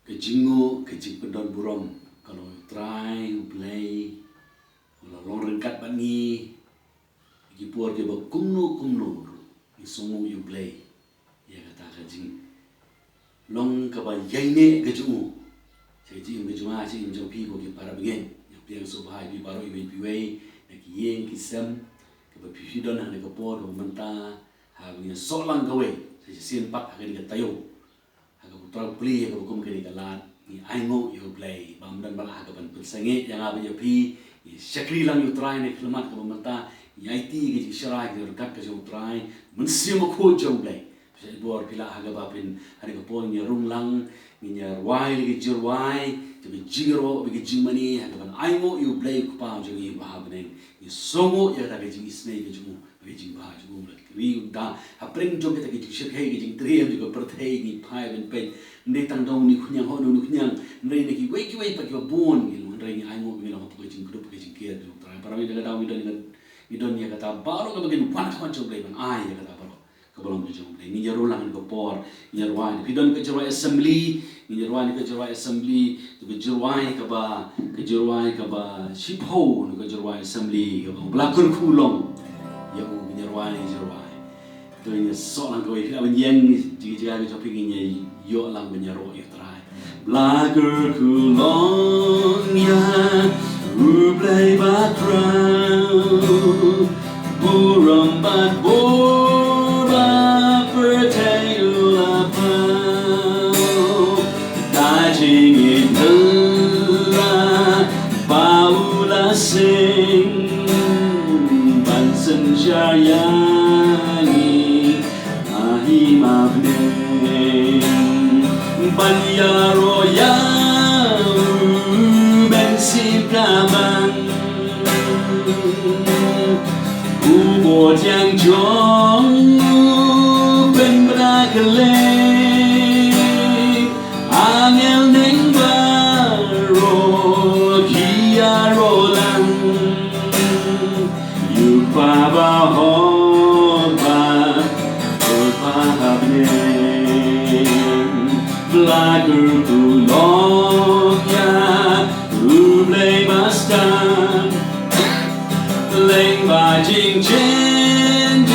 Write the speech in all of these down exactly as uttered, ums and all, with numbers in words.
Ka jingnguh, ka jingpyndon burom ka long U Trai U Blei, u la long ryngkat bad ngi. Ki por kiba kumno kumno ruh ngi sngewnguh ïa U Blei ïa kata ka jinglong kaba ïaineh ka jong u. Sha ka jingim ka jong nga, sha ka jingim jong phi ko ki para bangeit. Nga pdiang sngewbha ïa phi baroh iwei pa iwei na ki ïing ki sem, kaba phi phi don ha kane ka por kaba mynta, haba ngi ïasoh lang kawei sha shisien pat ha kane ka taïew. Ha kaba U Trai U Blei, ha kaba kum kane ka lad, ngi ainguh ïa U Blei ba ym don ba lah ha kaban pynsangeh ïa nga bad ïa phi. Ngi shakri lang ïa U Trai na ka khyllipmat kaba mynta, ngi aiti ka jingshai ka jingryngkat ka jong U Trai Mynsiem Bakhuid jong U Blei. Phi sa bor phi lah ha kaba phin, ha kane ka por ngin ïa rung lang, ngin ïa rwai ïa ka jingrwai, ka jingrwai, ka jingmane ha kaban ainguh ïa U Blei U Kpa jong ngi uba ha bneng. Ngi sngewnguh ïa kata ka jingisynei ka jong u, ka jingbha jong u. La ri u da hapdeng jong kata ka jingshyrkhei ka jingtrei jong ka pyrthei, ngi phai ban peit. Ym dei tang da une u khñiang, ha une u khñiang, hynrei na kiwei kiwei pat kiba bun ngi long, hynrei ngi ainguh ngi long hapoh ka jingkyrduh ka jingker jong U Trai. Para bangeit, da kata ngi don, ngi don, ngi don ïa kata baroh kaba ngin wan ha khmat jong U Blei ban ai ïa kata baroh kaba long ka jong U Blei. Ngin ïa rung lang ha kane ka por, ngin ïa rwai. Phi don ka jingrwai assembly, ngin ïa rwai na ka jingrwai assembly, to ka jingrwai kaba, ka jingrwai kaba shiphew na ka jingrwai assembly kaba U Bla Kyrkhu Long. Ïa u ngin ïa rwai na ka jingrwai. To ngin ïa soh lang kawei, phi lah ban ïeng, jingïaid jingïaid ka jong phi, ngin ïa ïoh lang ban ïaroh ïa U Trai. Bla Kyrkhu Long ïa U Blei ba khraw, burom bad bor ba pyrthei u la pynpaw. Da jingïeit ba u la seng ban synshar ïa ngi ha hima bneng, ban ïaroh ïa u Mynsiem Bakhuid, u bor thiang jong u pynbna kylleng. Angel neng baroh ki ïaroh lang, ïa u Kpa ba hok bad u Kpa ha bneng. Bla Kyrkhu Long ïa U Blei ba stad, lyngba jingjynjar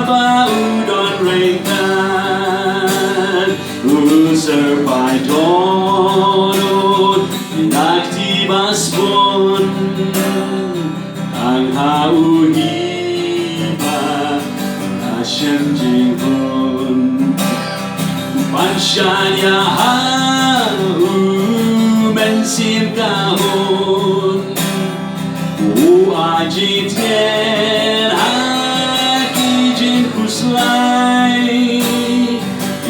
ba u don ryngkat. U syrphai dohnud na ka kti ba sbun, tang ha u hi ba la shem jinghun. Ban shaniah ha u Mynsiem Bakhuid, u ai jingtngen ha ki jingkhuslai.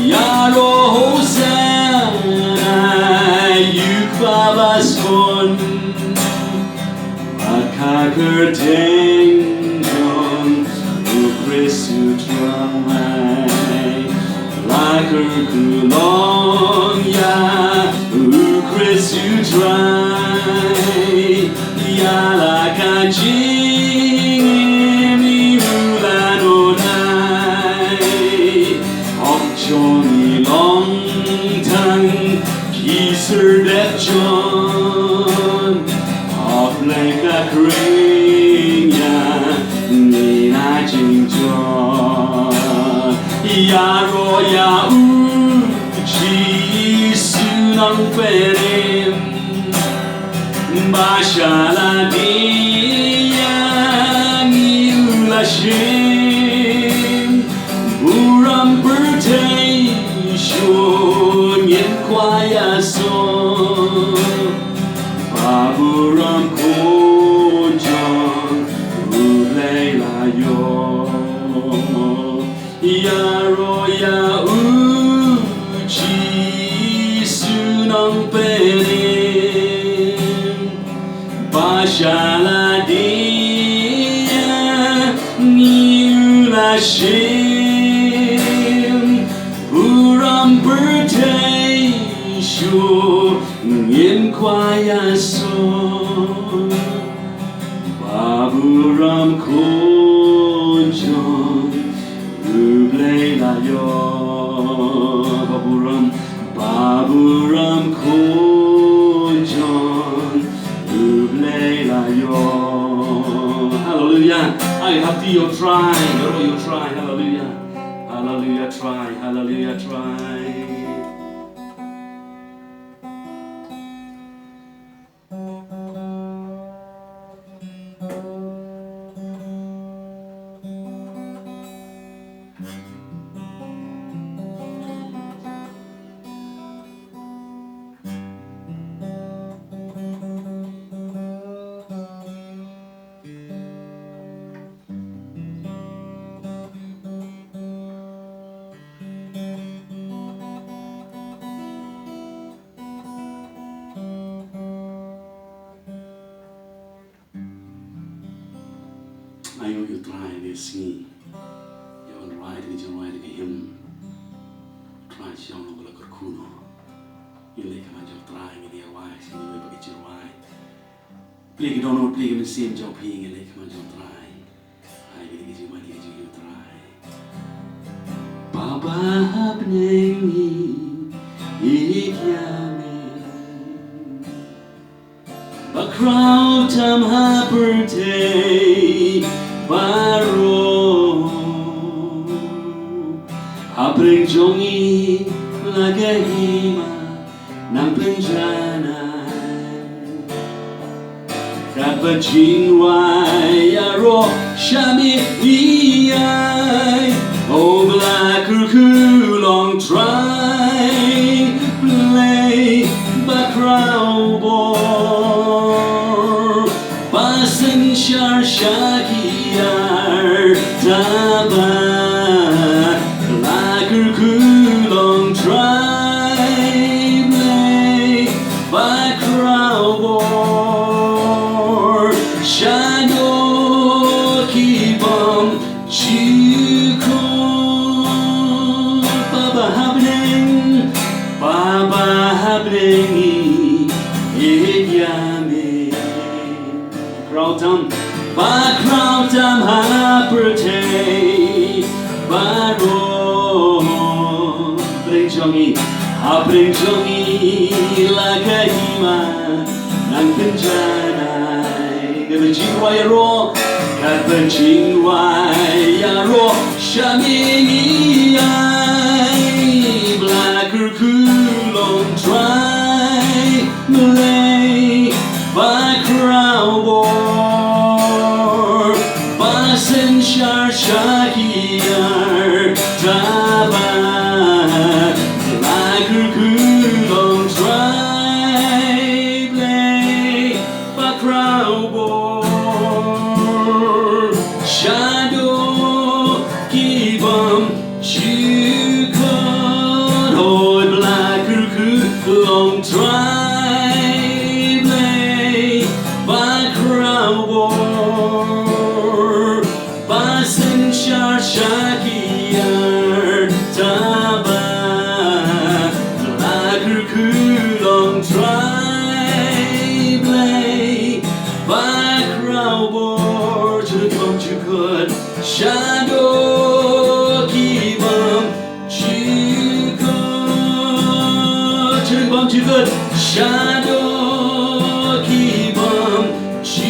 Ïaroh Hosanna ïa u Kpa ba sbun, ha ka kyrteng jong U Khrist U Trai. Bla Kyrkhu Long ïa U Khrist U Trai, ïa la ka jingim u la don ai. Hok jong ngi long tang ki syrdet John, hap leh ka khring ïa ngi na jingjot. Ïaroh ïa u Jisu Nongpynim, ba sha lade ïa ngi u la shim. Burom pyrthei shuh ngin kwah ïasoh, ba burom khuid jong U Blei la ïoh. Ïaroh ïa u Jisu Nongpynim, ba sha lade ïa ngi u la shim. Burom pyrthei shuh ngin kwah ïasoh, ba burom khuid jong U Blei la ïoh. Ba burom, Ba burom khuid jong U Blei la ïoh. Hallelujah. Ai hapdeng ïoh Trai, ïoh, ïoh Trai. Hallelujah. Hallelujah Trai. Hallelujah Trai. Ai ngi ïoh Trai ne sngi. Ïa un rwai da ka jingrwai da ka hymn. Trai sha ngi ba la kyrkhu noh. Ngi leh khmat jong Trai, ngi ïa rwai, sngi wei ba ka jingrwai. Plie ki dohnud, plie ki mynsiem jong phi, ngi leh khmat jong Trai. Ai ngi leh ki jingmane, ki jingïoh Trai. Baba ha bneng ngi ïeit ïa me. Ba khraw tam ha pyrthei baroh. Ha pyrthei jong ngi la ka hima nang pynjanai. Katba jingrwai ïaroh sha me ngi ai. O ba la kyrkhu long Trai Blei ba khraw bor. Ba synshar sha ki artaba. Ba la kyrkhu long Trai Blei ba khraw bor. Shadoh ki bym jukut. Baba ha bneng, Baba ha bneng ngi ïeit ïa me. Khraw tam, ba khraw tam ha pyrthei baroh. Pyrthei jong ngi, ha pyrthei jong ngi la ka hima nang pynjanai. Katba jingrwai ïaroh, katba jingrwai ïaroh sha me ngi ai. Ba la kyrkhu long Trai Blei ba khraw bor. Ba synshar sha ki artaba. Ba la kyrkhu long Trai Blei ba khraw bor. Shadoh ki bym jukut. Hoi ba la kyrkhu long Trai Blei ba khraw bor. Ba synshar sha ki artaba. Ba la kyrkhu long Trai Blei ba khraw bor. Shadoh ki bym jukut. Shadoh ki bym jukut. Shadoh ki bym jukut. Shadoh ki bym jukut.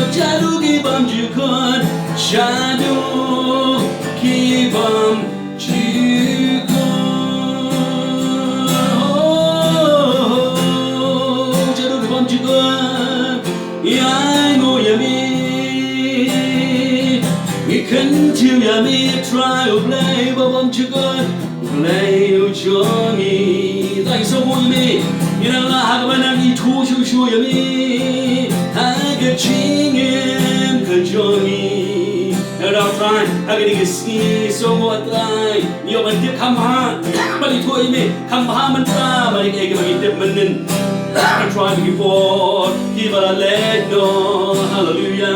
Shadoh ki bym jukut. Shadoh ki bym jukut. Shadoh ki bym jukut. Ïa ngo ïa me. Ngi kyntiew ïa me Trai U Blei ba bym jukut. U Blei u jong ngi. Tang sngewbha ïa me. Ngi nang lah ha kaba nang ithuh shuh shuh ïa me. Ha ka jingim ka jong ngi. Ïa u Trai, ha kane ka sngi sngewbha Trai. Ngi ïoh ban tip kham bha ban ithuh ïa me, kham bha mynta ban ïa kaei kaba ngi tip mynnin. Trai ba ki por kiba la leit noh. Haleluya.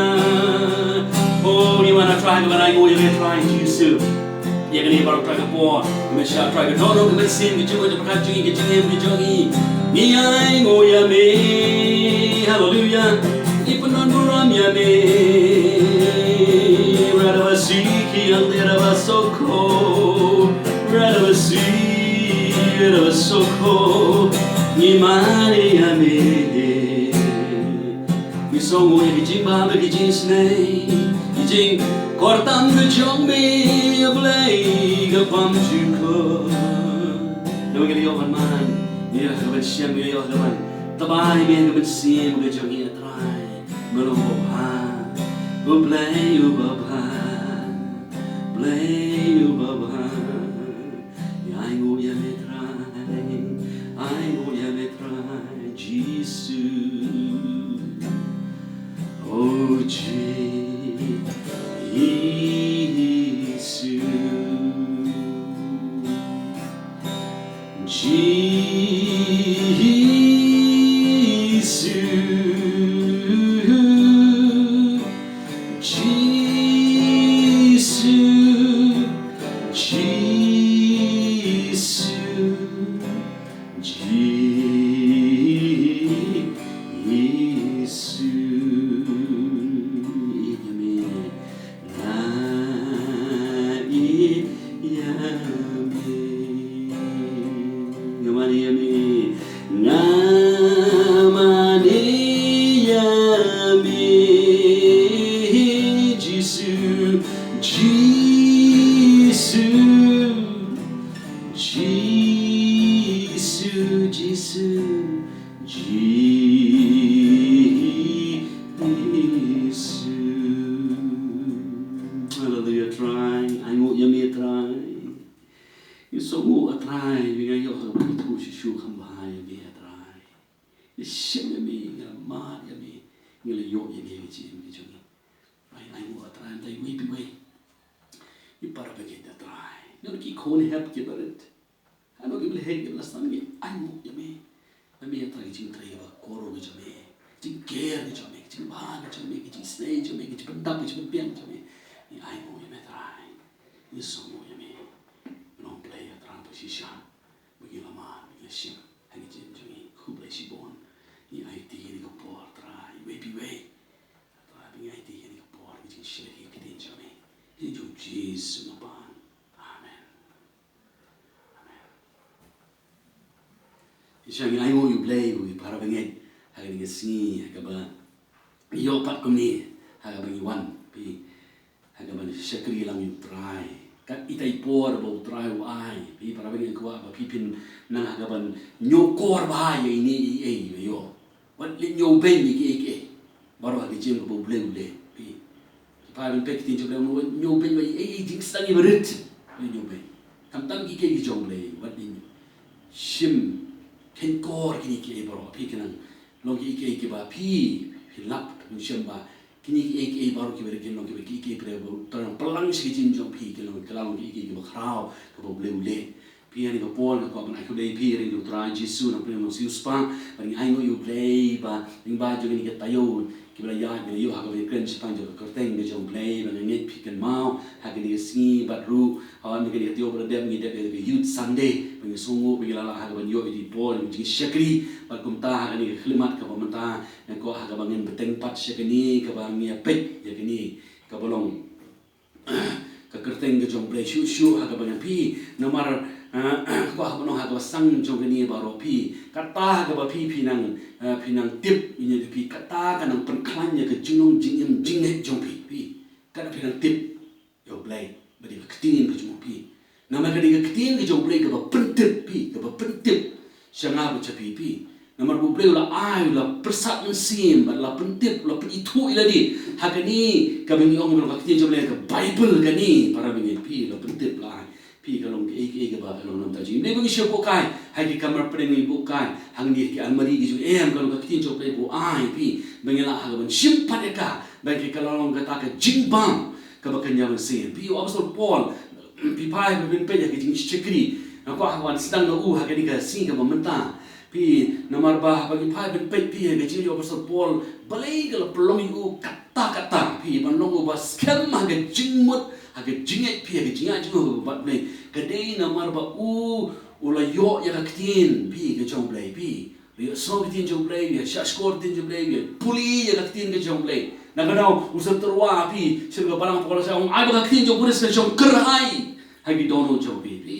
Oh, ngi wan ha Trai kaba nang ïa me Trai Jisu. Ïa kane baroh Trai ka por, me sha Trai ka dohnud ka mynsiem ka jingmut jingpyrkhat jong ngi ka jingim ka jong ngi. Ngi ainguh ïa me. Haleluya. Ngi pynbun burom ïa me. Radabasi ki ang de rabasoko. Radabasi. Soko ngi mane ïa me. Ngi sngewnguh ïa ki jingbam, ki jingsnei, ki jingkordor tam ka jong me, ïa Blei ka bym jukut. Ngi la ïoh ban man, ngi la ïoh ban shem, ngi la ïoh ban tbai ïa me, ka mynsiem ka jong ngi, A Trai. Me long uba bha, U Blei uba bha, Blei uba bha. Ngi ainguh ïa me Trai, ainguh ïa me Trai Jisu. O Jisu, Jisu, Jisu, Jisu. Jisu, Jisu, ïa me, nga ïeit ïa me. Nga mane ïa me, nga mane ïa me, Jisu, Jisu. Jisu, Jisu, Jisu. Haleluia, Trai. Ainguh ïa me, Trai. Ngi sngewnguh, A Trai, ba ngi ïoh ban ithuh shuh shuh kham bha ïa me, A Trai. Ngi shem ïa me, ngi la mad ïa me, ngi la ïoh ïa me, ïa ka jingim ka jong ngi. Ai, ainguh, A Trai, mynta iwei pa iwei. I para bangeit, A Trai. Ngi ki khun hep kiba rit. Hano ki ba la heh, ki ba la san, ngi ainguh ïa me. Ïa me, A Trai, ka jingtrei kaba kordor ka jong me. Ka jingker ka jong me, ka jingbha ka jong me, ka jingsnei jong me, ka jingpyndap, ka jingpynbiang jong me. Ngi ainguh ïa me, A Trai. Ngi sngewnguh ïa me. Ngi long Blei, A Trai, ba shisha ba ngi la mad, ba ngi la shim ha ka jingim jong ngi. Khublei shibun. Ngi aiti ïa kane ka por, Trai, iwei pa iwei. Trai, ba ngi aiti ïa kane ka por, ka jingshakri ïa ka ktien jong me. Ha ka kyrteng jong u Jisu nga pan. Amen. Amen. Shisha ngi ainguh ïa U Blei, ïa u para bangeit, ha kane ka sngi, ha kaba ïoh pat kumne, ha kaba ngi wan, phi, ha kaba ngi shakri lang ïa U Trai. Kat ita i por ba U Trai u ai, phi para bangeit, kwah ba phi phin nang ha kaban ñiewkor bha ïa ine i ei ba ïoh. Wat leit ñiewbeiñ ïa kiei kiei baroh ha ka jingim kaba U Blei u leh. Phi, phi para bangeit, ka ktien jong U Blei, wat ñiewbeiñ ïa ei ei jingsdang iba rit. Wat leit ñiewbeiñ. Khamtam kiei kiei ki jong U Blei, wat leit ñiew. Shim, kheiñkor kine kiei baroh, phi, ki nang long kiei kiei kiba phi, phi lap, phi shem ba kine kiei kiei baroh kiba rit kin long kiba kiei kiei, phi, ba U Trai u pynlang sha ka jingim jong phi, kin long, kin long kiei kiei kiba khraw kaba U Blei u leh. Phi, ha kane ka por nga kwah ban ai khublei ïa phi ha ka kyrteng jong U Trai Jisu, na pdeng u nongsiewspah, bad ngi ainguh ïa U Blei ba lyngba jong kane ka taïew kiba la ïaid, ngi la ïoh ha kaba kren shaphang jong ka kyrteng ka jong U Blei, ba nga ngeit phi kynmaw ha kane ka sngi bad ruh ha kane ka taïew ba la dep ngi dep ïa ka Youth Sunday, ba ngi sngewnguh ba ngi la lah ha kaban ïoh ïa kane ka por jingshakri. Bad kumta ha kane ka khyllipmat kaba mynta nga kwah ha kaba ngin bteng pat sha kane kaba ngi ïa peit ïa kane kaba long ka kyrteng ka jong U Blei shuh shuh ha kaba ngan, phi, namar, ah, kwah ban ong ha kaba sdang jong kane baroh, phi, kata ha kaba phi, phi nang, ah, phi nang tip ïa kane, phi, kata ka nang pynkhlaiñ ïa ka jinglong jingim jingngeit jong phi, phi, kata phi nang tip ïa U Blei bad ïa ka ktien ka jong U Blei, phi. Namar ka dei ka ktien ka jong U Blei kaba pyntip, phi, kaba pyntip sha nga bad sha phi, phi. Namar ba U Blei u la ai, u la pyrsad mynsiem bad la pyntip, u la pynithuh ïa lade ha kane kaba ngi ong ba long ka ktien jong U Blei, ka Baibl, kane para bangeit, phi, la pyntip, la ai, phi, ka long kaei kaei kaba ka long na ka bynta jong ngi. Ba ngi shu buh kai ha ki kamra pdeng, ngi buh kai hangne ha ki almari ki jong ngi, em, ka long ka ktien jong U Blei ba u ai, phi, ba ngi lah ha kaban shim pat ïa ka, ba ka la long kata ka jingbam kaba kynja mynsiem. Phi, u Apostol Paul, phi, phai, phi peit ïa ka jingshakri, nga kwah ban sdang na u ha kane ka sngi kaba mynta, phi, namar ba haba ngi phai ban peit, phi, ïa ka jingim u Apostol Paul, balei ka la pynlong ïa u katta katta, phi, ban long uba skhem ha ka jingmut, ha ka jingngeit, phi, ha ka jingngeit jong u bad U Blei. Ka dei namar ba u, u la ïoh ïa ka ktien, phi, ka jong U Blei, phi. Ïa sngew ka ktien jong U Blei, ïa shahshkor ka ktien jong U Blei, ïa pule ïa ka ktien ka jong U Blei. Na ka daw u sa tyrwa, phi, sha ka balang phi, ka la sa ong, ai ba ka ktien jong U Blei ka shong kyrhai ha ki dohnud jong phi, phi.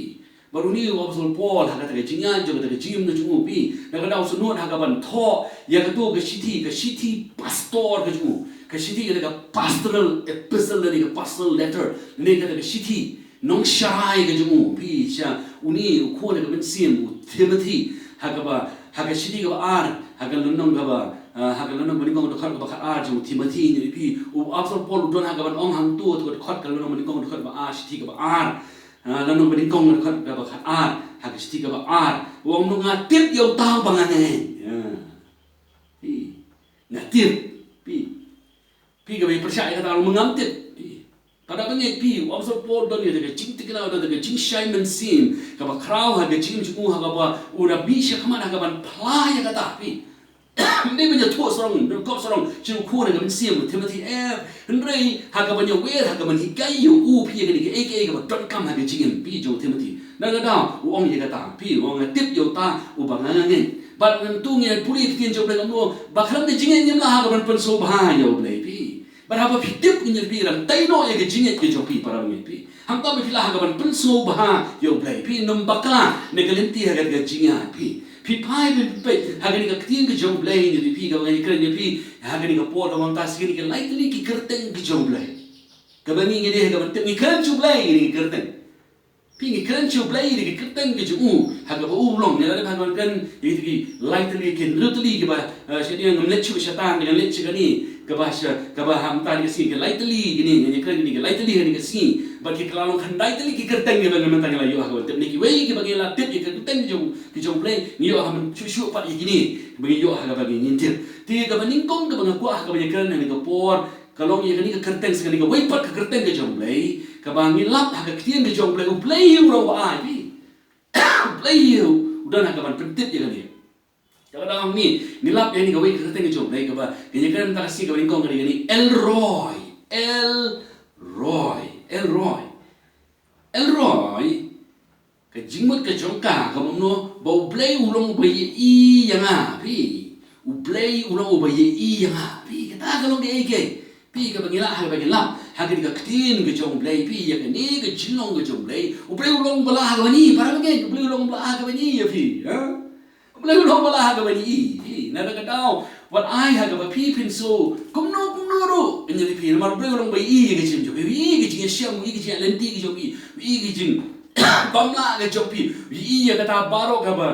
Bad une u Apostol Paul ha kata ka jingïaid jong kata ka jingim ka jong u, phi, na ka daw shu nud ha kaban thoh ïa kato ka shithi, ka shithi pastor ka jong u, ka shithi kata ka pastoral epistle lane ka pastoral letter, lane kata ka shithi nongsharai ka jong u, phi, sha une u khun ha ka mynsiem u Timothy, ha kaba, ha ka shithi kaba ar, ha ka lynnong kaba, ah, ha ka lynnong ba nyngkong, dkhot kaba khatar jong u Timothy, ngi ïohi phi, u Apostol Paul u don ha kaban ong hangto, to ka dkhot, ka lynnong ba nyngkong, dkhot ba ar, shithi kaba ar. Ah, lynnong ba nyngkong, dkhot kaba khatar, ha ka shithi kaba ar. U ong, nga tip ïa uta uba nga ngeit. Ïa. Phi. Nga tip. Phi. Phi kaba pyrshah ïa kata, ngam tip. Phi. Pat da ba ngeit phi, u Apostol Paul u don ïa ka jingthikna, u don ïa ka jingshai mynsiem kaba khraw ha ka jingim jong u, ha kaba u la mih shakhmat ha kaban phla ïa kata, phi. Ym dei ban ïathuh sarong, ban kob sarong sha u khun ha ka mynsiem u Timothy, eh, hynrei ha kaban ïawer, ha kaban hikai ïa u, phi, ïa kane kaei kaei kaba donkam ha ka jingim, phi, jong u Timothy. Na ka daw u ong ïa kata, phi, u ong, nga tip ïa uta uba nga ngeit. Bad nangta ngin pule ïa ka ktien jong U Blei, ka ong ba khlem ka jingngeit ngim lah ha kaban pynsngewbha ïa U Blei, phi. Bad haba phi tip, ngin ïa phi, rang tai noh ïa ka jingngeit ka jong phi, para bangeit, phi. Hangta ba phi lah ha kaban pynsngewbha ïa U Blei, phi, nym bakla na ka lynti ha ka jingngeit, phi. Phi phai, phi peit ha kane ka ktien ka jong U Blei, ngin ïa phi, kaba ngi kren ïa phi ha kane ka por, kaba mynta, sha kine ki lai tylli ki kyrteng ki jong U Blei. Kaba ngi, ngi dei ha kaban tip, ngi kren sha U Blei ïa kine ki kyrteng. Phi, ngi kren sha U Blei ïa ki kyrteng ki jong u, ha kaba u long, ngi la dep ha kaban kren ïa ki lai tylli ki hynriew tylli kiba, eh, sha dei ngam leit shuh sha tan, ngam leit sha kane, kaba sha, kaba ha mynta ka sngi ki lai tylli kine, ngi kren kine ki lai tylli kane ka sngi. Bad ki la long khyndai tylli ki kyrteng kiba ngi mynta ngi la ïoh ha kaban tip, ne kiwei kiba ngi la tip ïa ki kyrteng ki jong, ki jong U Blei, ngi ïoh ha ban shuh shuh pat ïa kine, ba ngi ïoh ha kaba ngi ngin tip. Te kaba nyngkong kaba nga kwah ha kaban ïakren ha kane ka por, ka long ïa kane ka kyrteng, sa kane kawei pat ka kyrteng ka jong U Blei, kaba ngi lap ha ka ktien ka jong U Blei, U Blei hi u long ba ai, phi. U Blei hi u don ha kaban pyntip ïa kane. Kaba dang hangne, ngi lap ïa kane kawei ka kyrteng ka jong U Blei kaba, kane ka kyrteng ka shi kaba nyngkong kane, kane El Roi, El Roi, El Roi. El Roi, ka jingmut ka jong ka, ka mut kumno, ba U Blei u long uba ïohi ïa nga, phi. U Blei u long uba ïohi ïa nga, phi. Kata ka long kaei kaei, phi, kaba ngi lah, ha kaba ngi lap ha kane ka ktien ka jong U Blei, phi, ïa kane ka jinglong ka jong U Blei. U Blei u long uba lah ha kaba ngi, para bangeit, U Blei u long uba lah ha kaba ngi ïa phi, ha? U Blei u long uba lah ha kaba ngi ïa phi. Na kata ka daw, wat ai ha kaba phi phin shu, kumno kumno ruh, ngi ïa phi, namar U Blei u long uba ïohi ïa ka jingim jong phi, ïohi ïa ka jingïashem, ïohi ïa ka jingïaleh, ka jong phi, ïohi ïa ka jing bym lah ka jong phi, ïohi ïa kata baroh kaba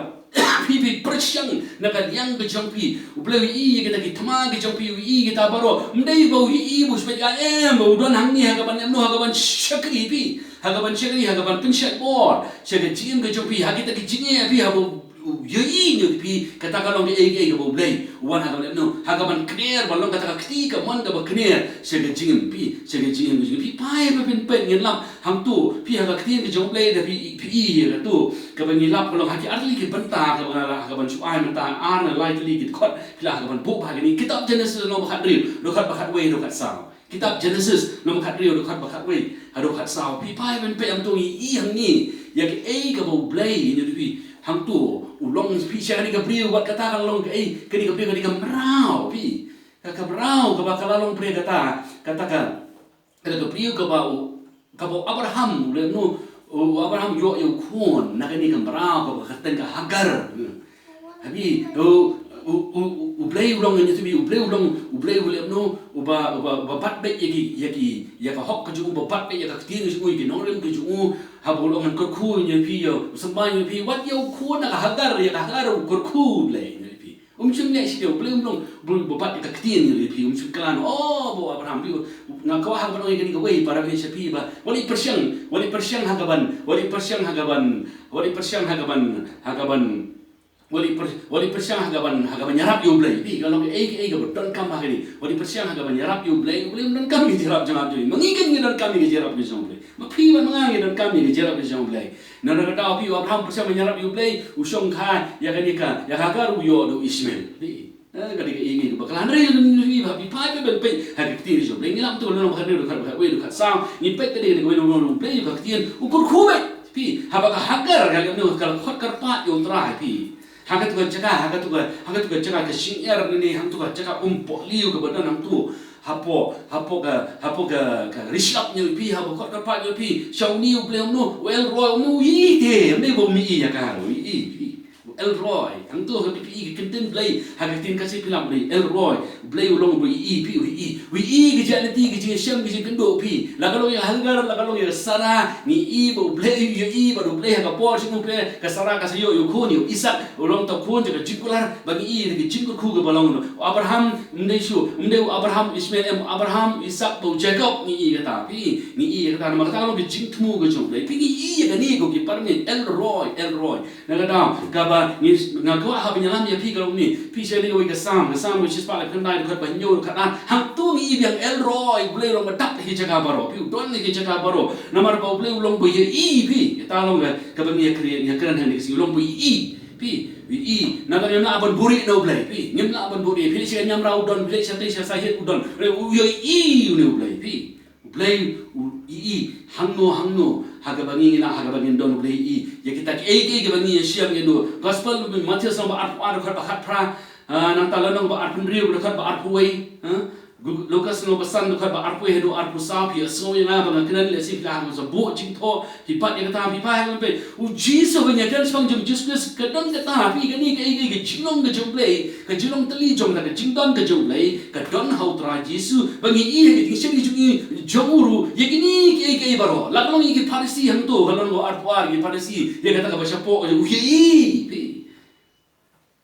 phi, phi pyrshang na ka liang ka jong phi. U Blei u ïohi ïa kita ki thma ka jong phi, u ïohi ïa kita baroh. Ym dei ba u ïohi ba u shu peit, em, ba u don hangne ha kaban leh kumno, ha kaban shakri phi, ha kaban shakri, ha kaban pynshait bor sha ka jingim ka jong phi, ha kita ki jingeh phi, haba u ïohi ïa phi, kata ka long kaei kaei kaba U Blei u wan ha kaban leh kumno, ha kaban kner, ba long kata ka kti kamon kaba kner sha ka jingim phi, sha ka jingim ka jong phi. Phai ba phin peit, ngin lap hangto, phi, ha ka ktien ka jong U Blei, da phi, phi ïohi ïa kato kaba ngi lap ka long ha ki ar tylli ki bynta kaba nga la, ha kaban shu ai mynta, ar ne lai tylli ki dkhot, phi lah ha kaban buh ba ha kane kitab Jenesis lynnong ba khathynriew, dkhot ba khatwei haduh khatsaw. Kitab Jenesis lynnong ba khathynriew, dkhot ba khatwei haduh khatsaw. Phi phai ban peit hangto, ngi ïohi hangne ïa kaei kaba U Blei, ngi ïohi phi, hangto u long, phi, sha kane ka briew, wat kata ka long kaei, kane ka briew, kane ka mraw, phi. Ka, ka mraw kaba ka la long briew kata, kata ka Kata ka briew kaba u, kaba u Abraham, u leh kumno, u Abraham u ïoh ïa u khun na kane ka mraw kaba kyrteng ka Hagar. Hynrei u, u, u, u Blei u long, ngi ïa tip, U Blei u long, U Blei u leh kumno, uba, uba, uba bat beit ïa ki, ïa ki, ïa ka hok ka jong u, uba bat beit ïa ka ktien ka jong u, ïa ki nongrim ka jong u. Haba u long ngan kyrkhu, ngi ïa phi, ïa u symbai, ngi ïa phi, wat ïa u khun na ka Hagar, ïa ka Hagar u kyrkhu U Blei, ngi ïa phi. Um shym leh shisha, U Blei um long, u Blei uba bat ïa ka ktien, ngi ïa phi, um shym klet. Oh, ba u Abraham, phi, nga kwah ha kaban ong ïa kane kawei, para bangeit, sha phi ba wat leit pyrshang, wat leit pyrshang ha kaban, wat leit pyrshang ha kaban, wat leit pyrshang ha kaban, ha kaban, wat leit pyr-, wat leit pyrshang ha kaban, ha kaban ïarap ïa U Blei. Phi, ka long kaei kaei kaba donkam ha kane. Wat leit pyrshang ha kaban ïarap ïa U Blei, U Blei um donkam ïa ka jingïarap jong nga jong phi. Ma ngi kein ngi donkam ïa ka jingïarap ka jong U Blei. Ma phi bad ma nga ngi donkam ïa ka jingïarap ka jong U Blei. Na kata ka daw, phi, u Abraham pyrshang ban ïarap ïa U Blei, u shongkha ïa kane ka, ïa ka Hagar, u ïoh da u Ishmael. Phi. Eh, ka dei kaei kaei kaba khlaiñ, hynrei lynti phi, phi phai ban peit ha ka ktien jong U Blei, ngi lap to lynnong ba khathynriew, dkhot ba khatwei haduh khatsaw, ngi peit ka dei kane kawei lynnong U Blei ba ka ktien, u kyrkhu beit. Phi, haba ka Hagar ka leh kumno, ka la khot kyrpad ïa U Trai, phi. Ha katu ka jaka, ha katu ka, ha katu ka jaka ka jingïar ne, ha katu ka jaka umpohliew kaba don hangto. Hapoh, hapoh ka, hapoh ka, ka rishap ïa phi, hapoh kot ka pat ïa phi. Sha une u Blei, um no, u El Roi, um no, u ïohi te, um dei ba um ïohi ïa ka, u ïohi phi. U El Roi, hangto ha phi ïohi ka ktien Blei, ha ka ktien Khasi phi lap Blei, El Roi, Blei u long ba ïohi phi, u ïohi, u ïohi ka jingïaid lynti, ka jingïashem, ka jingkynduh phi. La ka long ïa Hagar, la ka long ïa Sara, ngi ïohi ba u Blei, u ïohi ba u Blei ha ka por shisha u Blei, ka Sara ka sa ïoh ïa u khun, ïa u Isak, u long uta u khun jong ka jingkular, ba ngi ïohi ka jingkyrkhu kaba long. U Abraham, um dei shuh, um dei u Abraham, Ishmael, em, Abraham, Isak, bad u Jakob, ngi ïohi kata, phi, ngi ïohi kata, namar kata ka long ka jingthmu ka jong u Blei. Phi ngi ïohi ïa kane ko ki para bangeit, El Roi, El Roi. Na ka daw, kaba, ngi, nga kwah haba ngi ïalam ïa phi ka long ne, phi sha ne kawei ka Salm, ka Salm ka shispah laiphew khyndai, dkhot ba hynñiew, dkhot ar, hangto ngi ïohi biang El Roi, u Blei u long ba dap ha ki jaka baroh, phi u don ha ki jaka baroh. Namar ba u Blei u long ba ïohi, phi, kata long ka, kaba ngi ïakren, ïakren hangne ka sngi, u long ba ïohi. Phi, phi, i, na ka ngim lah ban buhrieh na u Blei, phi, ngim lah ban buhrieh, phi leit sha ka niamra u don, phi leit shatei sha sahied u don, u ïohi une u Blei, phi. U Blei u ïohi, hangno, hangno, ha kaba ngi ngi lah, ha kaba ngin don u Blei ïohi. Ïa kita kiei kiei kiba ngi ïashem ïa u. Gospel u Mathaios lynnong ba arphew ar dkhot ba khatphra, ah, nangta lynnong ba arphew hynriew dkhot ba arphew wei, ha? Gu-, Lukas lynnong ba san dkhot ba arphew haduh arphew saw, phi ïohsngew ïa nga ba nga kren lehse phi la hap ban sa buh jingthoh, phi bat ïa kata, phi phai ha ka pyrthei. U Jisu, ba ngi ïakren shaphang jong u Jisu Khrist, ka don kata, phi, kane kaei kaei ka jinglong ka jong u Blei, ka jinglong tylli jong kata ka jingdon ka jong u Blei, ka don ha u Trai Jisu, ba ngi ïohi ha ka jingshakri jong ngi, jong u ruh, ïa kine kiei kiei baroh. La ka long ïa ki Pharisi hangto, ka lynnong ba arphew ar, ki Pharisi, ïa kata kaba shapoh, u ïohi, phi.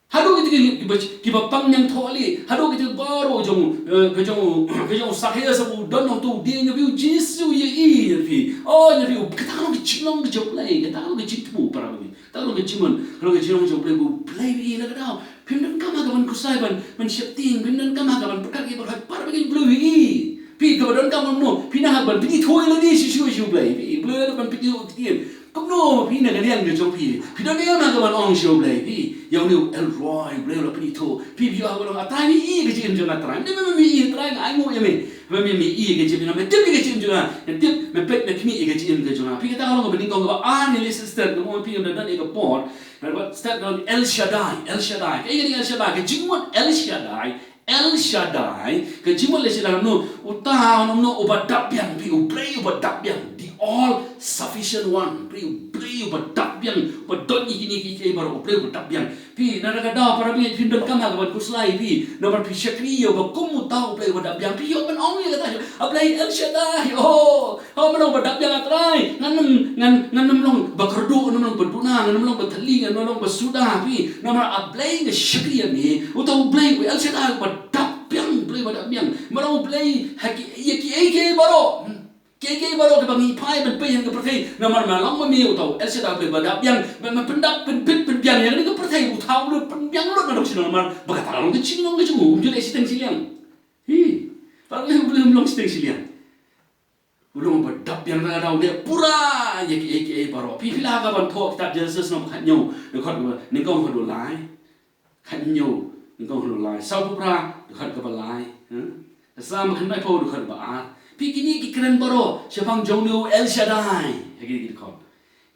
Haduh kita ki, kiba, kiba pang ñiangthoh leh, haduh kita baroh jong, eh, ka jong, ka jong u Sakhaios ba u don hangto u dieng, ñiah phi u Jisu u ïohi ñiah phi. Oh, ñiah phi u, kata ka long ka jinglong ka jong u Blei, kata ka long ka jingthmu para bangeit. Kata ka long ka jingmon, ka long ka jinglong jong u Blei, ba u Blei u ïohi na ka daw. Phim donkam ha kaban khuslai ban, ban sheptieng, phim donkam ha kaban pyrkhat ïa baroh, para bangeit u Blei u ïohi. Phi kaba donkam kumno, phi nang ha kaban pyni thui lade shisha sha u Blei, phi, u Blei u ban pyni thui ktien. Kumno phi na ka liang ka jong phi, phi don ïa ma ka ban ong sha u Blei phi, ïa une u El Roi, u Blei u la pyni thui. Phi, phi ïoh ha ka ban ong, A Trai, me i ka jingim jong nga Trai. Ym dei me i Trai, nga ainguh ïa me. Me, me i ka jingim jong nga, me tip ïa ka jingim jong nga. Me tip, me peit, me khmih ïa ka jingim ka jong nga. Phi, kata ka long kaba nyngkong, kaba ar ngi leit stet, kaba phi ngam da don ïa ka por. Kaba stet ka long El Shaddai, El Shaddai. Kaei ka dei El Shaddai? Ka jingmut El Shaddai. El Shaddai, ka jingmut El Shaddai, no, uta, no, no, uba dap biang, phi, u Blei uba dap biang, the all sufficient one, phi, u Blei uba dap biang, uba don ïa kine kiei kiei baroh, u Blei uba dap biang. Phi, na ka daw para bangeit phin donkam ha kaban khuslai phi, namar phi shakri ïa uba kum uta u Blei uba dap biang, phi ïoh ban ong ïa kata, A Blei El Shaddai, oh, oh, me long uba dap biang A Trai, ngan ym, ngan, ngan ym long ba kyrduh, ngan ym long ba duna, ngan ym long ba thylli, ngan ym long ba suda phi, namar A Blei nga shakri ïa me, uta u Blei u El Shaddai uba dap biang, Blei ba dap biang. Me long u Blei ha ki, ïa kiei kiei baroh. Hmm. Kiei kiei baroh kiba ngi phai ban peit ha ka pyrthei. Namar me long ma me uta u El Shaddai Blei ba dap biang. Ba me pyndap pynbit pynbiang ïa kane ka pyrthei, uta u Blei pynbiang lut na dong shnong namar ba kata ka long ka jinglong ka jong u, um ju leh shiteng shiliang. Hi. Ba u Blei um long shiteng shiliang. U long ba dap biang, na ka daw u leh pura ïa kiei kiei baroh. Phi, phi lah ha kaban thoh kitab Genesis lynnong khathynñiew, dkhot kaba nyngkong haduh lai. Khathynñiew, nyngkong haduh lai. Sawphew phra, dkhot kaba lai. Ha? Ka Salm khatnai phew, dkhot kaba ar. Phi, kine ki kren baroh shaphang jong une u El Shaddai. Ha kine ki dkhot.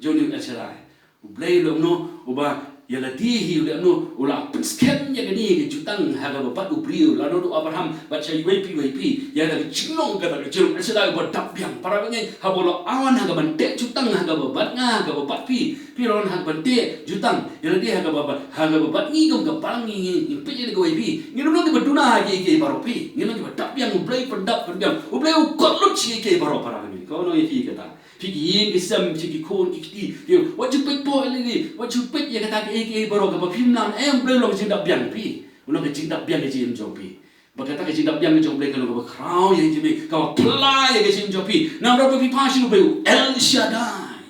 Jong une u El Shaddai. U Blei u long no, uba ïa lade hi u long no, u la pynskhem ïa kane ka jutang ha kaba bat u briew, la don u Abraham bad sha iwei pa iwei pa. Ïa kata ka jinglong, kata ka jinglong El Shaddai uba dap biang. Para bangeit, haba u la wan ha kaban teh jutang ha kaba bat nga, ha kaba bat phi. Phi, la wan ha kaban teh jutang ïa lade ha kaba bat, ha kaba bat ngi kum ka balang, ngi, ngi, ngi peit ïa kawei phi. Ngin ym long kiba duna ha kiei kiei baroh phi. Ngin long kiba dap biang, u Blei pyndap pynbiang. U Blei u kot lut sha kiei kiei baroh, para bangeit. Ka ong ïa phi kata. Phi ki ïing ki sem, phi ki khun ki kti, phi, wat ju peit poi lei lei, wat ju peit ïa kata kiei kiei baroh kaba phim nang, em, Blei u long ka jingdap biang phi. U long ka jingdap biang ka jingim jong phi. Ba kata ka jingdap biang ka jong Blei ka long kaba khraw ïa ka jingim, kaba phylla ïa ka jingim jong phi. Namar ba phi phai sha u Blei u El Shaddai.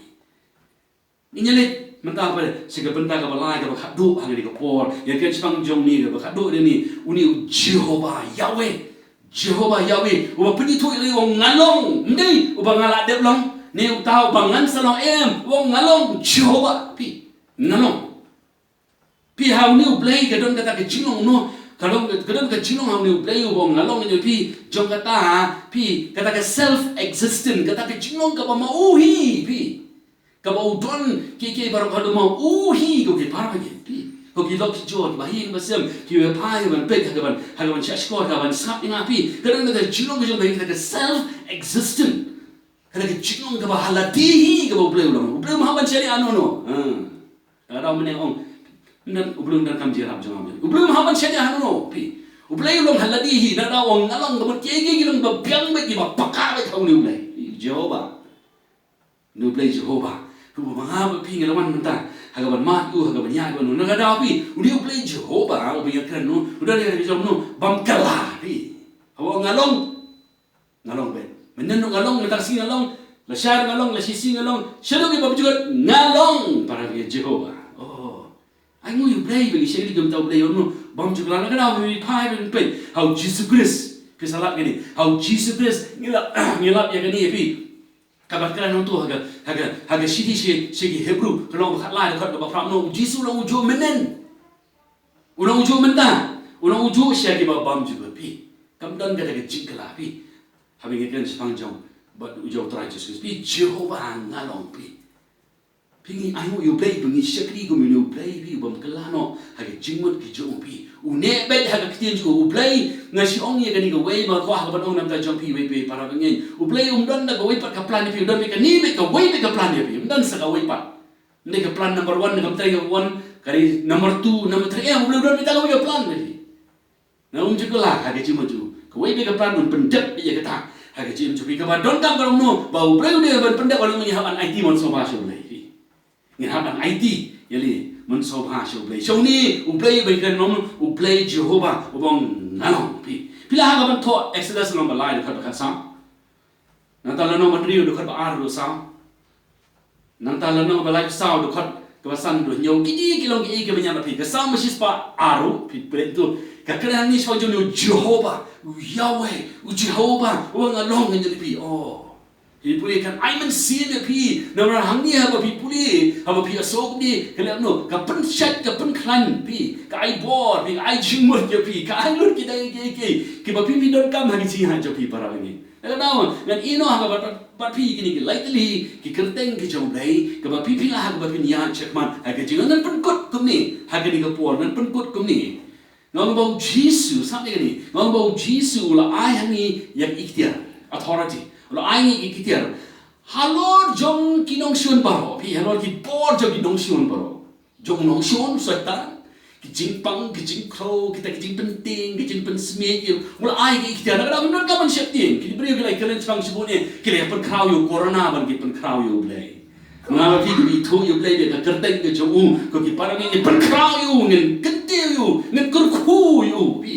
Ngin ïa leit mynta pat sha ka bynta kaba lai, kaba khatduh ha kane ka por. Ïa ka shaphang jong une kaba khatduh, une, une u Jehovah Yahweh. Jehovah Yahweh, uba pynithuh ïa u, nga long, ym dei uba nga la dep long, ne uta uba ngan sa long, em, u ong nga long Jehovah, phi, nga long. Phi, ha une u Blei ka don kata ka jinglong, no, ka long, ka don ka jinglong ha une u Blei uba ong nga long, ne phi, jong kata, phi, kata ka self existent, kata ka jinglong kaba ma u hi, phi. Kaba u don kiei kiei baroh, kaba ma u hi, ko ki para bangeit, phi. Ko ki lok ki jor, kiba hi kiba sem, kiba phai ban peit, ha kaban, ha kaban shah shkor, ha kaban sngap ïa nga phi. Ka don ka jinglong ka jong ka, ka self existent. Ka don ka jinglong kaba ha lade hi kaba U Blei u long. U Blei um hap ban shaniah hano hano. Ha. Lada u mynne ong, ym don, U Blei um donkam jingïarap jong nga. U Blei um hap ban shaniah hano hano phi. U Blei u long ha lade hi, lada u ong nga long, ka mut kiei kiei ki long ba biang beit, kiba paka beit ha une U Blei Jehobah. Une U Blei Jehobah. Ruh ba nga bad phi ngi la wan mynta ha kaban mad ïa u, ha kaban ïaid bad u. Na ka daw phi, une U Blei Jehobah uba ïakren, u don ïa ka jong u bym kylla phi. Haba nga long, nga long beit. Mynhynnin ruh nga long, mynta ka sngi nga long, lashai nga long, lashisien nga long, shaduh ki bymjukut nga long. Para bangeit, Jehobah. Oh. Ainguh ïa U Blei ba ngi shakri kumta, U Blei u long bymjukut. Na ka daw phi phai ban peit ha U Jisu Khrist. Phi sa lap kane. Ha U Jisu Khrist ngi lap, ngi lap ïa kane phi. Kaba kren hangto ha ka, ha ka, ha ka shithi sha, sha ki Hebru, ka lynnong ba khatlai, dkhot kaba phra, u long U Jisu, u long ujuh mynhynnin. U long ujuh mynta, u long ujuh sha kiba bymjukut phi. Kam don kata ka jingkylla phi. Haba ngi kren shaphang jong, bad u jong U Trai Jisu Khrist phi, Jehobah nga long phi. Phi, ngi ainguh ïa U Blei ba ngi shakri kum une U Blei phi, u bym kylla noh ha ka jingmut ka jong u phi. U neh beit ha ka ktien jong u. U Blei, nga shu ong ïa kane kawei, ba nga kwah ha kaban ong na ka bynta jong phi iwei pa iwei, para bangeit. U Blei um don da kawei pat ka plan ïa phi, u don beit kane beit kawei beit ka plan ïa phi. Um don sa kawei pat. Ym dei ka plan number one, na ka bynta ka one, ka dei number two, number three, em, U Blei u don beit kawei ka plan ïa phi. Nga um ju kylla ha ka jingmut jong u. Kawei beit ka plan, un pyndep beit ïa kata ha ka jingim jong phi. Kaba donkam ka long kumno, ba U Blei u dei ban pyndep, wan, ngin hap ban aiti mynshuwa sha U Blei phi. Ngin hap ban aiti ïa lade mynshuwa sha U Blei. Sha une U Blei ba ngi kren kumno, U Blei Jehobah uba ong nga long phi. Phi lah ha kaban thoh Exodus lynnong ba lai, dkhot ba khatsaw. Nangta lynnong ba hynriew, dkhot ba ar haduh saw. Nangta lynnong ba laiphew saw, dkhot kaba san haduh hynñiew. Kine ki long kiei kiei kiba ngi ïohi ha phi. Ka Salm ba shispah ar ruh, phi peit to. Ka kren hangne shaphang jong u Jehobah, u Yahweh, u Jehobah, uba nga long, ngan ïathuh ïa phi. Oh. Phi pule, kan ai mynsiem ïa phi. Namar hangne haba phi pule, haba phi ïasuk ne, ka leh kumno, ka pynshait, ka pynkhlaiñ phi, ka ai bor phi, ka ai jingmut ïa phi, ka ai lut kita kiei kiei kiba phi, phi donkam ha ka jingïaid jong phi, para bangeit. Ngan ïehnoh ha kaba bad, bad phi kine ki lai tylli ki kyrteng ki jong U Blei, kaba phi phi lah ha kaba phin ïaid shakhmat ha ka jingim. Ngan pynkut kumne ha kane ka por, ngan pynkut kumne. Nga ong ba U Jisu, sngap ïa kane. Nga ong ba U Jisu u la ai ha ngi ïa ka iktiar, authority. U la ai ha ngi ïa ka iktiar halor jong ki nongshun baroh, phi, halor ki bor jong ki nongshun baroh. Jong u nongshun, Soitan, ki jingpang, ki jingkhraw, kita ki jingpyntieng, ki jingpynsmit, ki, u la ai ka iktiar. Na ka daw ngim donkam ban sheptieng. Ki briew ki la ïakren shaphang shibun, ki la pynkhraw ïa u corona ban ki pynkhraw ïa U Blei. Nga bad phi kiba ithuh ïa U Blei bad ka kyrteng ka jong u, ko ki para bangeit, ngi pynkhraw ïa u, ngin kyntiew ïa u, ngin kyrkhu ïa u, phi.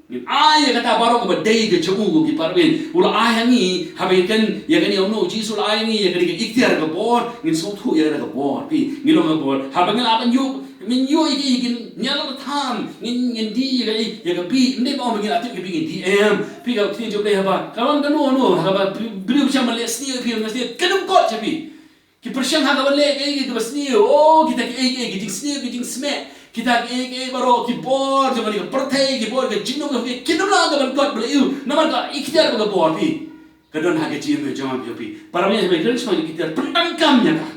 Ngin ai ïa kata baroh kaba dei ka jong u, ko ki para bangeit. U la ai ha ngi, haba ngi kren ïa kane, u ong u Jisu u la ai ha ngi ïa kane ka iktiar, ka bor, ngin sngewthuh ïa kata ka bor, phi, ngin long ka bor. Haba ngi lah ban ïoh, ngin ïoh ïa ki, ïa ki ñiah lor ka tham, ngin, ngin die ïa ka, ïa ka bih, ym dei ba ong ba ngi lah tip ka bih ngin die, em. Phi, ka ktien jong U Blei haba ka wan kano kano, haba briew, briew pyrshang ban leh sniew ïa phi, ban sniew, kan ym kot sha phi. Ki pyrshang ha kaba leh kaei kaei kaba sniew. Oh, kita kiei kiei, ki jingsniew, ki jingsmeh, kita kiei kiei baroh, ki bor jong kane ka pyrthei, ki bor ka jinglong ka pyrthei, kin ym lah ka ban kot ba leh ïa u. Namar ka iktiar bad ka bor, phi, ka don ha ka jingim jong phi, phi. Para bangeit, haba ngi kren shaphang iktiar, pyndonkam ïa ka.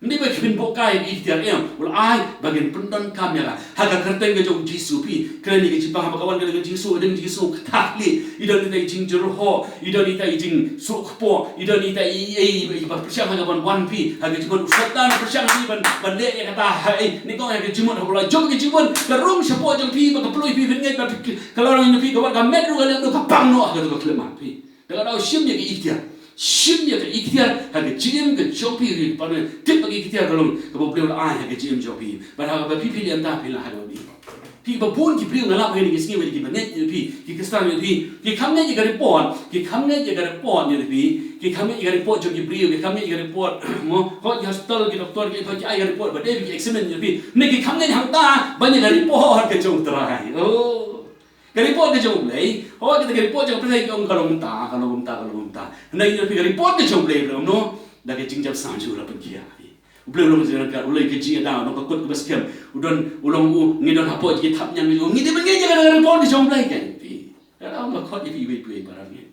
Ym dei ba phin buh kai ïa ka iktiar, em. U la ai ba ngin pyndonkam ïa ka ha ka kyrteng ka jong U Jisu, phi. Kren ïa ka jingpang, haba ka wan ka jingïasuk, ka jingïasuk, ka thah khlieh, i don ita i jingjyrhoh, i don ita i jingsuk kpoh, i don ita i, i, i, i ba pyrshang ha ka ban wan, phi, ha ka jingmut. U Soitan pyrshang, phi, ban, ban leh ïa kata, ha, i, nyngkong ha ka jingmut, haba la jop ka jingmut, ka rung shapoh jong phi, ba ka pynlong ïa phi, phin ngeit ba phi, ka la rung ïa phi, ka wan ka met ruh ka leh, ka pang noh ha kato ka khyllipmat, phi. Te lada u shim ïa ka iktiar, shim ïa ka iktiar ha ka jingim ka jong phi, phi, para bangeit, tip ba ka iktiar ka long kaba U Blei u la ai ha ka jingim jong phi. Bad haba phi, phi leh kumta, phi lah ha kaba bit. Phi, ba bun ki briew nga lap ha kine ki sngi, kiba ngeit ïa phi, ki Khristan ïa phi, ki kham ngeit ïa ka report, ki kham ngeit ïa ka report ïa phi, ki kham ngeit ïa ka report jong ki briew, ki kham ngeit ïa ka report, mo, hooid, ki hospital, ki doktor, ki, ki ai ka report ba dei, ki examine ïa phi. Ne ki kham ngeit hangta ban ïa ka report ka jong U Trai. Oh. Ka report ka jong U Blei, hooid, kita ki report jong U Blei ki ong ka long kumta, ka long kumta, ka long kumta. Hynrei ngi ïohi ka report ka jong U Blei, U Blei u ong kumno, da ka jingjop sah jong u la pynkhia, phi. U Blei u long jingïarap, u long ka jingïada, u long ka kut kaba skhem. U don, u long u, ngi don hapoh ki thapniang, ngi dei ban ngeit ïa ka report ka jong U Blei, kan, phi. Ka long ka khot ïa phi iwei pa iwei, para bangeit.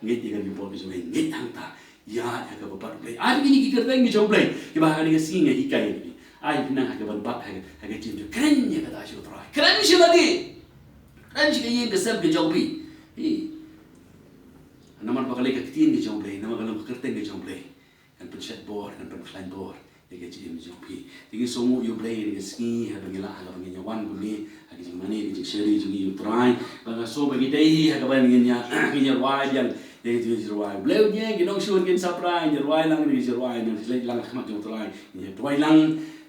Ngeit ïa ka report ka jong U Blei, ngeit hangta. Ïa, ïa kaba bad U Blei. Ai kine ki kyrteng ki jong U Blei, kiba ha kane ka sngi nga hikai ïa phi. Ai phi nang ha ka ban bat ha ka, ha ka jingim jong phi. Kren ïa kata sha u Trai. Kren sha lade. Kren sha ka ïing ka sem ka jong phi. Hi. Namar ba ka lei ka ktien ka jong u Blei, namar ka long ka kyrteng ka jong u Blei. Kan pynshet bor, kan pynkhlaiñ bor ïa ka jingim jong phi. Te ngi sngewnguh ïa u Blei ïa ka sngi, haba ngi lah, haba ngi ïa wan kumne ha ka jingmane, ka jingshakri jong ngi ïa u Trai. Ba nga sngew ba ngi dei hi ha kaba ngin ïa, ngin ïa rwai biang ïa ka jingrwai. U Blei un ïeng, ki nongshun kin sa pra, ngin ïa rwai lang ïa ka jingrwai, ngin ïa leit lang ha khmat jong u Trai, ngin ïa duwai lang.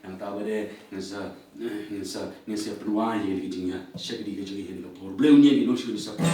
Nangta ba dei ngan sa, eh, ngan sa, ngan sa pynwai ïa ka jingïashakri ka jong ngi ha kane ka por. U Blei un ïeng, ki nongshun kin sa pra.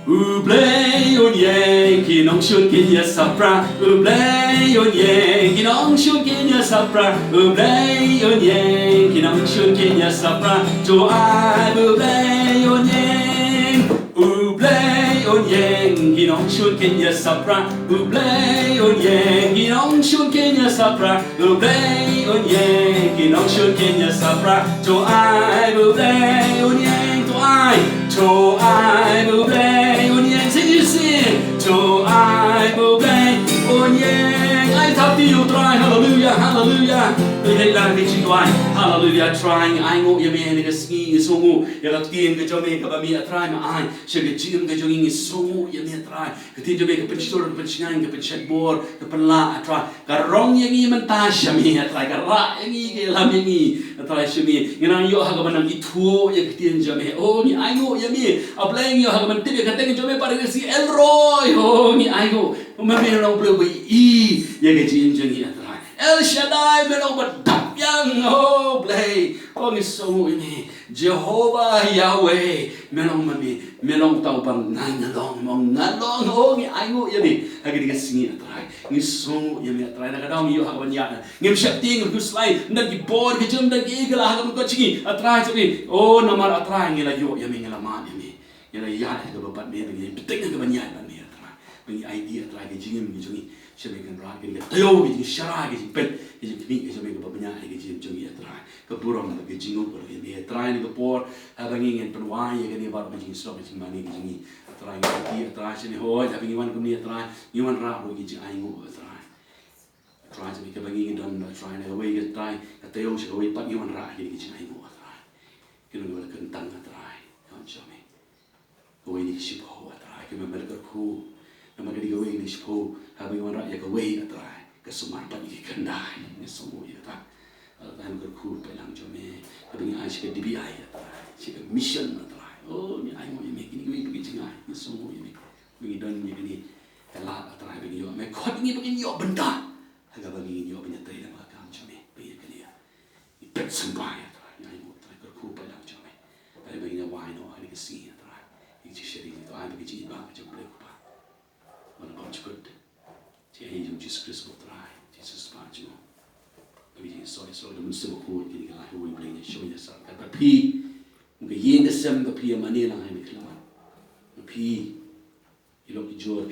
U Blei un ïeng, ki nongshun kin ïa sa pra. U Blei un ïeng, ki nongshun kin ïa sa pra. U Blei un ïeng, ki nongshun kin ïa sa pra. To ai ba U Blei un ïeng. U Blei un ïeng, ki nongshun kin ïa sa pra. U Blei un ïeng, ki nongshun kin ïa sa pra. U Blei un ïeng, ki nongshun kin ïa sa pra. To ai ba U Blei un ïeng, to ai. To ai ba U Blei un ïeng, sing, you sing. To ai ba U Blei un ïeng. Ai thap ti ïa u Trai, haleluia, haleluia. Ngi leit lang ha ka jingduwai. Haleluia, Trai, ngi ainguh ïa me ha kane ka sngi, ngi sngewnguh ïa ka ktien ka jong me kaba me, ah Trai, me ai sha ka jingim ka jong ngi, ngi sngewnguh ïa me, ah Trai. Ka ktien jong me ka pynshlur, ka pynshngaiñ, ka pynshet bor, ka pynlah, ah Trai. Ka rong ïa ngi mynta sha me, ah Trai, ka rah ïa ngi, ka ïalam ïa ngi, ah Trai, sha me. Ngi nang ïoh ha kaba nang ithuh ïa ka ktien jong me. Oh, ngi ainguh ïa me. Ah Blei, ngi ïoh ha kaba nang tip ïa ka kyrteng jong me, ba dei ka si El Roi. Oh, ngi ainguh. Me, me long U Blei uba ïohi ïa ka jingim jong ngi, ah Trai. El Shaddai, me long uba dap biang, oh Blei. Oh, ngi sngewnguh ïa me. Jehovah Yahweh, me long ma me, me long uta uba nga long, me long nga long, oh, ngi ainguh ïa me ha kane ka sngi, ah Trai. Ngi sngewnguh ïa me, ah Trai, na ka daw ngi ïoh ha kaba ngi ïaid, ngim sheptieng, ngim khuslai, ym don ki bor ki jong, ym don kiei ki la ha ka mynkot jong ngi, ah Trai, jong ngi. Oh, namar, ah Trai, ngi la ïoh ïa me, ngi la mad ïa me. Ngi la ïaid ha kaba bad me, ngi la bteng ha kaba ngi ïaid bad me, ah Trai. Ba ngi aiti, ah Trai, ka jingim ka jong ngi sha me, kan rat ka taïew, ka jingshara, ka jingpeit, ka jingkhmih ka jong me kaba bniah ha ka jingim jong ngi, ah Trai. Ka burom bad ka jingngop ka long ïa me, ah Trai, na ka por haba ngi ngin pynwai ïa kane baroh ka jingsuk ka jingmane ka jong ngi, ah Trai, ngi aiti, ah Trai, sha me, hooid, haba ngi wan kumne, ah Trai, ngi wanrah ruh ki jingainguh, ah Trai. Ah Trai, sha me, kaba ngi ngi don, ah Trai, na kawei ka, Trai, ka taïew sha kawei pat, ngi wanrah kine ki jingainguh, ah Trai. Ki long kiba la kyntang, ah Trai, ka wan sha me. Kawei na ki shiphew, ah Trai, kumba me la kyrkhu. Namar kane kawei na ki shiphew, haba ngi wanrah ïa kawei, ah Trai, ka sumar pat ïa ki khyndai. Ngi sngewnguh ïa kata. Ah Trai, me kyrkhu, peit lang jong me. Haba ngi ai sha ka D B I, ah Trai, sha ka mission, ah Trai. Oh, ngi ainguh ïa me, kine kiwei pat ki jingai. Ngi sngewnguh ïa me. Ba ngi don ïa kane ka lad, ah Trai, ba ngi ïoh me khot ïa ngi ba ngin ïoh bynta ha kaba ngi ïoh ban ïatrei lem ha ka kam jong me. Ba ngi ïa kane ïa Ngi peit symbai, ah Trai, ngi ainguh, ah Trai, kyrkhu, peit lang jong me. Trai, ba ngin ïa wai noh ha kane ka sngi, ah Trai. Ngi jingsharing, to ai ba ka jingim ba ka jong U Blei U Kpa, ba la bam jukut jong ngi, jong Jisu Khrist, U Trai, Jisu Kpa jong ngi. Ba ngi jingsoi, soi da U Mynsiem Bakhuid, kine ki lai, U Blei, ngi shim ïa sa ka ba phi, ka ïing ka sem ba phi ïa mane lang ha kane ka khlieh. Ba phi, ïa lok ïa jor.